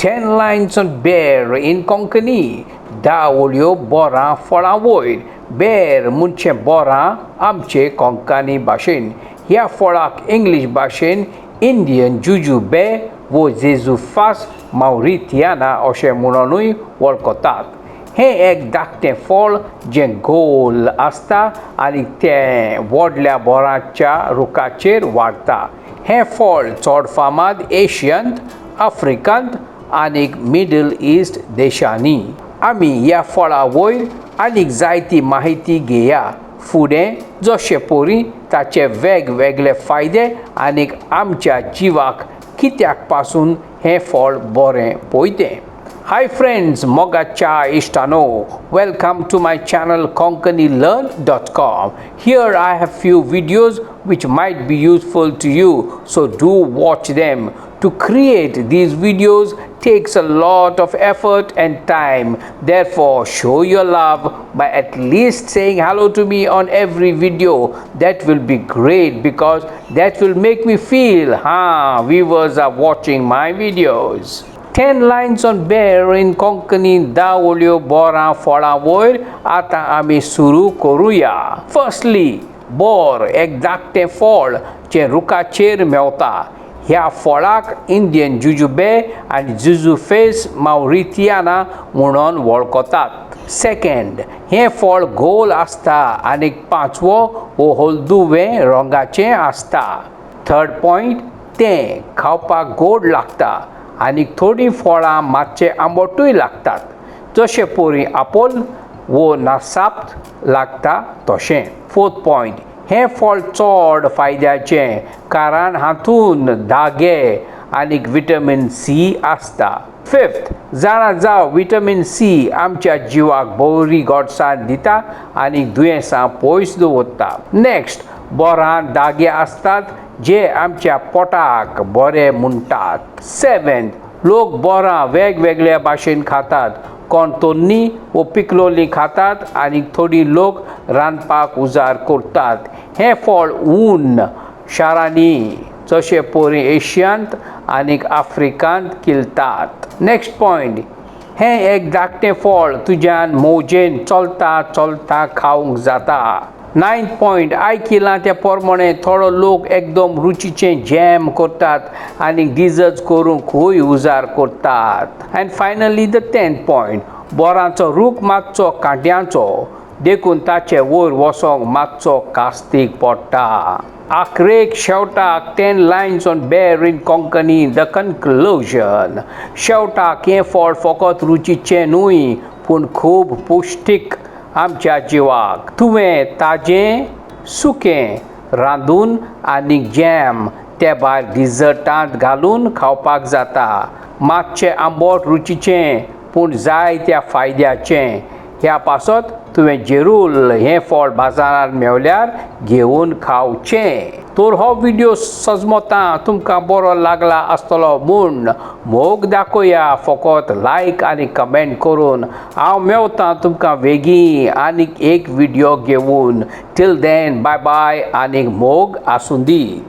10 lines on ber in Konkani. धा वळयो बोरां फळां वयर. बेर म्हणचे बोरां आमचे कोंकणी भाशेन. ह्या फळाक इंग्लीश भाशेन इंडियन जुजुबे वो जेजुफास मावरिथियाना अशें म्हणूनय वळखतात. हें एक धाकटें फळ जें गोल आसता आनी तें व्हडल्या बोराच्या रुखाचेर वाडटा. हें फळ चड फामाद एशियंत, आफ्रिकांत आनी मिडल ईस्ट देशांनी. आमी ह्या फळा वयर आनीक जायती माहिती घेया फुडें, जशे परी ताचे वेगवेगळे फायदे आनी आमच्या जिवाक कित्याक पासून हें फळ बरें पळयतें. हाय फ्रेंड्स, मोगाच्या इश्टानो, welcome to my channel konkanilearn.com. Here I have few videos which might be useful to you, so do watch them. To create these videos takes a lot of effort and time. Therefore, show your love by at least saying hello to me on every video. That will be great because that will make me feel, ha, viewers are watching my videos. 10 lines on ber in Konkani. धा वळयो बोरां फळां वयर. आतां आमी सुरू करुया. Firstly, बोर एक धाकटें फळ जें रुखाचेर मेवता. ह्या फळाक इंडियन जुजुबे आनी जुजुफेस मावरिथियाना म्हणून वळखतात. सेकंड, हें फळ गोल आसता आनी पांचवो वो हळदुवें रंगाचें आसता. थर्ड पॉयंट, तें खावपाक गोड लागता आनी थोडीं फळां मातशें आंबटूय लागतात, जशें परी आपोल वो नासाप्त लागता तशें. फोर्थ पॉयंट, हें फळ चड फायद्याचें कारण हातून धागे आनी विटमीन सी आसता. फिफ्थ, जाणा जाव, विटमीन सी आमच्या जिवाक बरी गोडसाण दिता आनी दुयेंसां पयस दवरता. नेक्स्ट, बोरां धागे आसतात जे आमच्या पोटाक बरे म्हणटात. सेवेंथ, लोक बोरां वेगवेगळ्या भाशेन खातात. कोण तन्नी वो पिकलोली खातात आनी थोडी लोक रांदपाक उजार करतात. हें फळ ऊन शारांनी, जशें परी एशियांत आनी आफ्रिकांत किलतात. नेक्स्ट पॉयंट, हें एक धाकटें फळ तुज्यान मौजेन चलता चलता खावंक जाता. नायन्थ पॉयंट, आयकिलां त्या प्रमाणे थोडो लोक एकदम रुचीचें जॅम करतात आनी डिजर्ट्स करूंकूय उजार करतात. And finally, the 10th point, बोरांचो रूख मातसो कांट्यांचो, देखून ताचे वयर वचोंक मातसो कास्तीक पडटा. आखरेक, शेवटाक, 10 lines on ber in Konkani, the conclusion. शेवटाक, हें फळ फकत रुचीचें न्हय पूण खूब पुश्टीक आमच्या जिवाक. तुवें ताजें, सुकें, रांदून आनी जॅम, ते भायर डिजर्टांत घालून खावपाक जाता. मातशें आंबट रुचीचें पूण जाय त्या फायद्याचें. ह्या पासत तुवें जेरूल हें फळ बाजारांत मेवल्यार घेवन खावचें. तर हो व्हिडियो सजमता तुमकां बरो लागला आसतलो म्हूण. मोग दाखोवया फकत लायक आनी कमेंट करून. हांव मेवतां तुमकां वेगीं आनीक एक व्हिडियो घेवन. टील then, बाय बाय आनी मोग आसूं दी.